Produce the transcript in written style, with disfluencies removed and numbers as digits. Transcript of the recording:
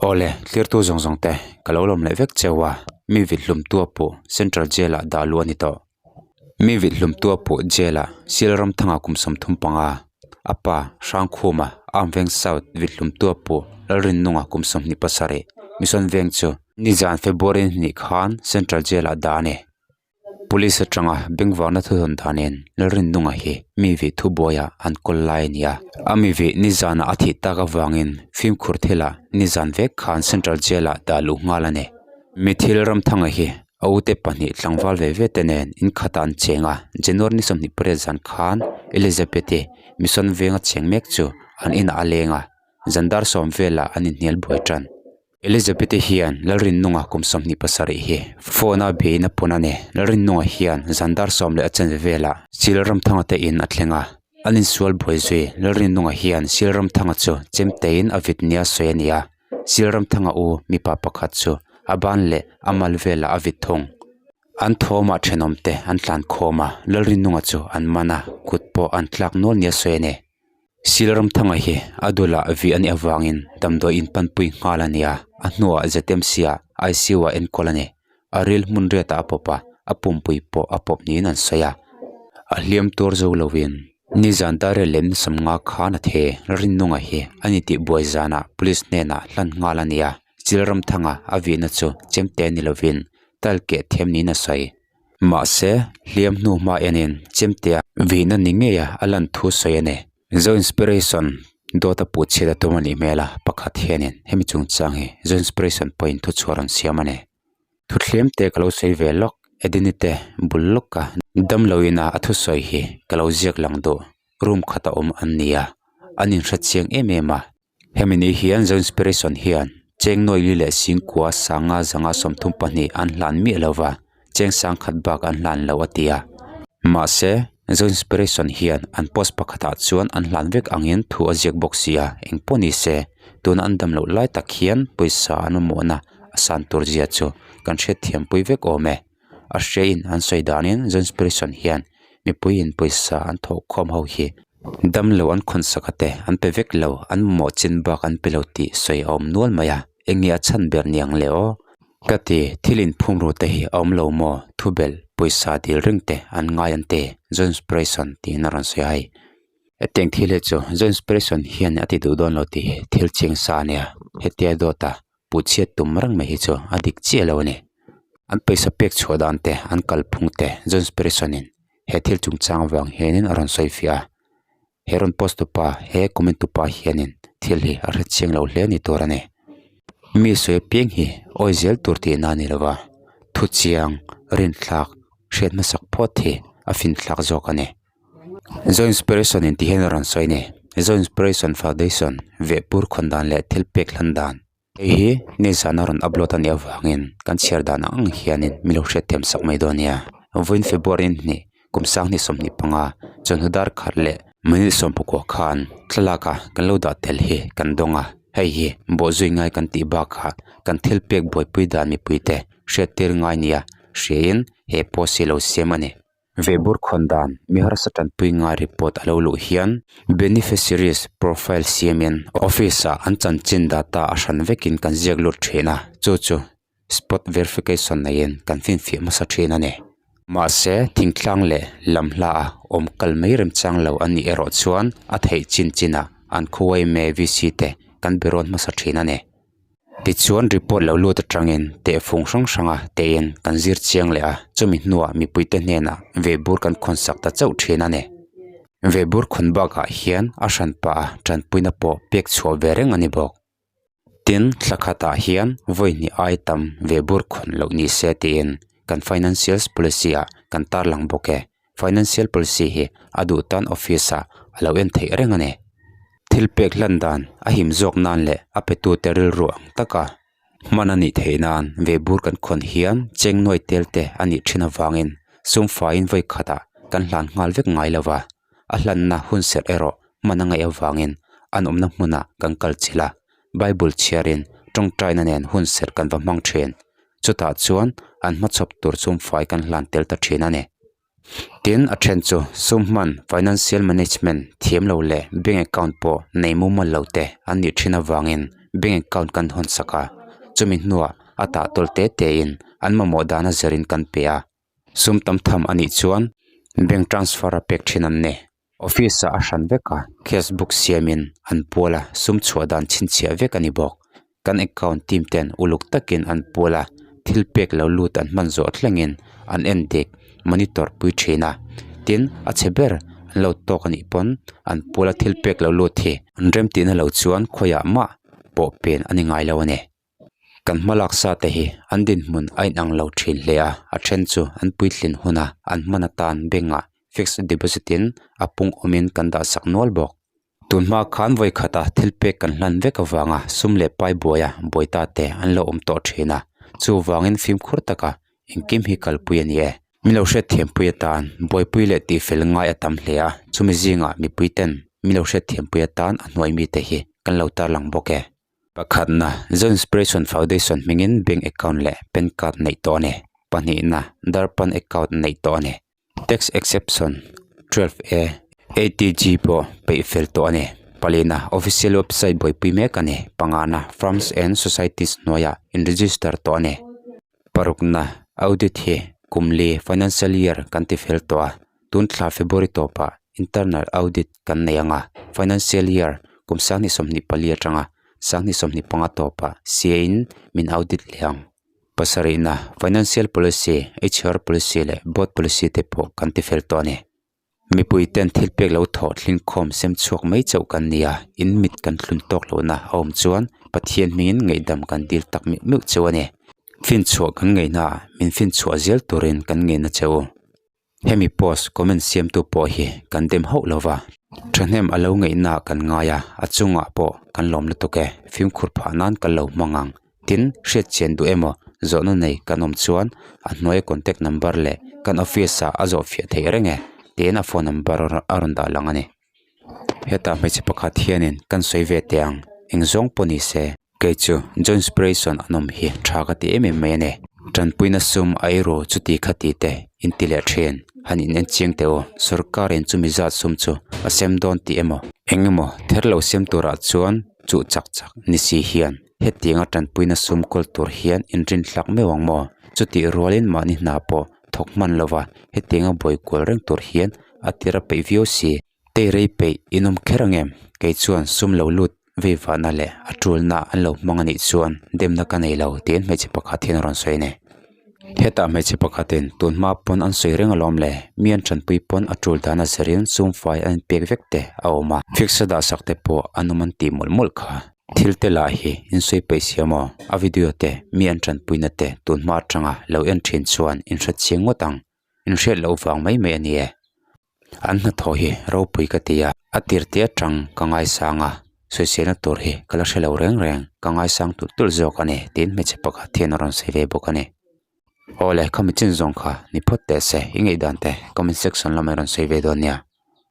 Awle, tlirtu zawng zawng te ka lo lawm leh vek cheu a, mi vit hlum tua pawh Central Jail ah dah luh a ni tawh. Mi vit hlum tua pawh Jail ah Sialram thanga kum 35, a pa Hrangkhuma Armveng South vit hlum tua pawh Lalrinnunga kum 27 Mission Veng chu nizan February hnih khan Central Jail ah dah a ni. Police atanga bengvarna thudawn danin Lalrinnunga hi mi vih thubuaiah an kawl lai a ni a. A mi vih nizanah a thih tak avangin fimkhur thilah nizan vek khan Central Jail ah dah luh nghal a ni. Mithil Ramthanga hi a ute pahnih tlangval ve ve te nen inkhatah an cheng a, January ni 28 zan khan Elizabeth-i Mission venga cheng mek chu an inah a leng a, zan dar sawm velah an inhnial buai tan. Elizabeth-i hian Lalrinnunga kum 27 hi phone a biain a pawn a ni. Lalrinnunga hian zan dar sawm leh a chanve velah Sil Ramthanga te in a thleng a. An insual buai zui. Lalrinnunga hian Sil Ramthanga chu chemteiin a vit nia sawi a ni a. Sil Ramthanga u mipa pakhat chu a ban leh a mal velah a vit thung. An thawmah thenawm te an tlan khawm a, Lalrinnunga chu an man a, kut pawh an tlak nual nia sawi a ni. Silramthanga hi a dulah vih a nih avangin damdawi in panpui nghal a ni a, a hnuah ZMC ah ICU ah enkawl a ni. A ril hmun riatah a pawp a, a pumpui pawh a pawp niin an sawi a. A hliam tuar zo lovin nizan dar lem sawmnga khan a the. Rinnunga hi a ni tih buai zanah police hnenah hlan nghal a ni a, Chilramthanga a vihna chu chemte ni lovin tal keh thiam niin a sawi. Mahse, hliam hnu hma enin chemtea vihna ni ngeia a lan thu sawi a ni. Zo Inspiration dawta puh chhiat a tum a nih hmel a, pakhat hianin hemi chungchang hi Zo Inspiration pawhin thuchhuah rawn siam a ni. Thuthliam te ka lo sawi ve lawk, Edini te bul lawka damlo ina a thusawi hi ka lo ziak lang duh, room khata awm an ni a, an inhrechiang em em a. Hemi ni hian Zo Inspiration hian cheng nuai li leh singkua sanga zanga 32 an hlan miah lo va, cheng sangkhat bak an hlan lo a ti a. Mahse, Zo Inspiration hian an post pakhatah chuan an hlan vek angin thu a ziak bawk si a, eng pawh ni se, tuna an dam loh lai tak hian pawisa an mamawhna a san tur zia chu kan hriatthiampui vek awm e. A hriain an sawi danin Zo Inspiration hian mipuiin pawisa an thawh khawm ho hi damlo an khawn sak a te an pe vek lo an mamawh chin bak an pe lo tih sawi a awm nual mai a eng nge a chhan ber ni ang le aw ka ti thil inphum ru te hi a awm lo maw thubelh pawisa dil reng te an ngai an ti Zo Inspiration tiin a rawn sawi a hei hetiang thil hi chu Zo Inspiration hian a ti duh dawn lo tih hi thil chiang sa a nia hetia dawt a. Puh chhiat tum reng mai hi chu a dik chiah lo a ni. An pawisa pek chhuah dan te, an kalphung te Zo Inspiration in he thil chungchang vang hianin a rawn sawi fiah a. He rawn post tupa, he comment tupa hianin thil hi a hrechiang lo hle ni tur a ni. Mi sawi apiang hi awi zel tur tihna a ni lo va, thu chiang, rinthlak, hriat hmasak phawt hi a finthlak zawk a ni. Zo Inspiration in tih hian a rawn sawi a ni. Zo Inspiration Foundation vehpur khawn dan leh thil pek hlan dan. Hei hi nizan a rawn upload a nih avangin kan chhiar dan ang ang hianin min lo hriatthiam sak mai dawn nia. Vawiin February ni hnih kum sang hnih 25 chawhnu dar khat leh minute 19 khan thlalak a kan lo dah tel hi kan dawng a. Hei hi bawhzui ngai kan tih bakah kan thil pek buaipui dan mipuite hriattir ngai nia hriain he post hi lo siam a ni. Vehbur khawn dan mi harsa tanpui ngai report a lo luh hian beneficiaries profile siamin office ah an chanchin data a hran vekin kan ziak lut thin a, chu chu spot verification neiin kan finfiah hmasa thin a ni. Mahse, thingtlang leh lam hla a awm kal mai remchang lo a nih erawh chuan a theih chin chinah an khuai me VC te kan be rawn hmasa thin a ni. Tichuan report lo lut atangin tehfung hrang hranga tein kan zir chiang leh a, chumi hnuah mipuite hnenah vehbur kan khawn sak ta chauh thin a ni. Vehbur khawn bakah hian a hran pah a tanpuina pawh pek chhuah ve reng a ni bawk. Tin, thla khatah hian vawi hnih ai tam vehbur khawn loh ni se tiin kan financial policy ah kan tarlang bawk e. Financial policy hi a duh tan office ah a lo en theih reng a ni. Thil pek hlan dan a him zawk nan leh a petute rilru ang taka hman a nih theih nan vehbur kan khawn hian cheng nuai tel te a nih thin avangin sum faiin vawi khatah kan hlan nghal vek ngai lo va, a hlanna hun serh erawh hman a ngaih avangin an awmna hmunah kan kal chilh a, Bible chhiarin tawngtaina nen hun serh kan va hmang thin. Chutah chuan an hmachhawp tur sum fai kan hlan tel ta thin a ni. Tin, a then chu sum hman, financial management, thiam lo leh bank account pawh nei mumal lo te an nih thin avangin. bank account kan hawn sak a, chumi hnuah a tah tawl te te in an mamawh dana zirin kan pe a, sum tam tham a nih chuan bank transfer a pek thin an ni. Office ah a hran vek a, cash book siamin an pual a, sum chhuah dan chhinchhiah vek a ni bawk. Kan account team ten uluk takin an pual a, thil pek lo lut an hman zawh thlengin an en dik, monitor pui thin a. Tin, a chhe ber an lo tawk a nih pawn an pual a thil pek lo lut hi an remtihna lo chuan khawiah mah pawh pen a ni ngai lo a ni. Kan hma lak sa te hi an dinhmun a inang lo thin hle a, a then chu an puitlin huna an hman atan bank ah fixed deposit in a pung awmin kan dah sak nual bawk. Tun hma khan vawi khata thil pek kan hlan vek avanga sum leh pai buaia buai ta te an lo awm tawh thin a, chuvangin fimkhur taka engkim hi kalpui a ni e. Min lo hriatthiampui atan buaipui leh tihfel ngai a tam hle a, chumi zingah mipui ten min lo hriatthiampui atan a hnuai mite hi kan lo tarlang bawk e. Pakhatna, Zo Inspiration Foundation hmingin bank account leh pan card neih tawh a ni. Pahnihna, Darpan account neih tawh a ni. Tax exception, 12A, ATG pawh peih fel tawh a ni. Palina, official website buaipui mek a ni. Pangana, Firms and Societies hnuaiah in register tawh a ni. Parukna, Audit hi kum li, financial year, kan ti fel tawh a. Tun thla February tawpah internal audit kan nei ang a, financial year kum 2024 atanga 2025 tawpah CA in min audit leh ang. Pasarihna, financial policy, HR policy leh board policy te pawh kan ti fel tawh a ni. Mipui ten thil pek lo thawh thlingkhawm sem chhuak mai chauh kan ni a, in mit kan thlun tawk lohna a awm chuan Pathian hmingin ngaihdam kan dil tak meuh meuh cheu a ni. Finchhuah kan ngaihnaah min finchhuah zel turin kan ngaihna che u. Hemi post comment siamtu pawh hi kan dem hauh lo va, thahnem a lo ngaihna kan ngai a, a chungah pawh kan lawm lutuk e, fimkhur phah nan kan lo hmang ang. Tin, hriatchian duh emaw zawhna nei kan awm chuan a hnuaia contact number leh kan office ah a zawh fiah theih reng e, tiin a phone number a rawn dah lang a ni. Hetah hmeichhe pakhat hianin kan sawi ve teh ang, eng zawng pawh ni se. Kei chu Joint Inspiration an awm hi tha ka ti em em mai a ni. Tanpuina sum a eiru chuti kha ti te in ti leh thin. Han in en chiang teh u, sorkarin chumi zat sum chu a sem dawn tih emaw? Eng emaw ther lo sem turah chuan chuh chak chak ni si hian hetianga tanpuina sum kawl tur hian in rinhlak meuh ang maw? Chutih rualin mahni hna pawh thawk hman lova hetianga buai kual reng tur hian a tir a peih viau si. Tei rei peih in awm kher ang em? Kei chuan sum lo lut vei vahna leh a tulna an lo hmang a nih chuan demna ka nei lo tiin hmeichhe pakhat hian a rawn sawi a ni. Hetah hmeichhe pakhatin tun hma pawn an sawi reng alawm le, mi an tanpui pawn a tul dana zerin sum fai an inpek vek te a awm a, fix a dahsak te pawh an awm an tih mawlh mawlh kha. Thil te lah hi in sawi peih sia maw? A video te mi an tanpuina te tun hma atanga lo en thin chuan in hrechiang ngawt ang, in hriat loh vang mai mai a ni e. An hnathawh hi ropui ka ti a, a tir te atang ka ngaisang a, sawiselna tur hi ka la hre lo reng reng, ka ngaisang tulh tulh zawk a ni tiin hmeichhe pakhat hian a rawn sawi ve bawk a ni. Awle khami chin zawng kha ni phawt teh se, i ngaihdan te comment section lamah i rawn sawi ve dawn nia.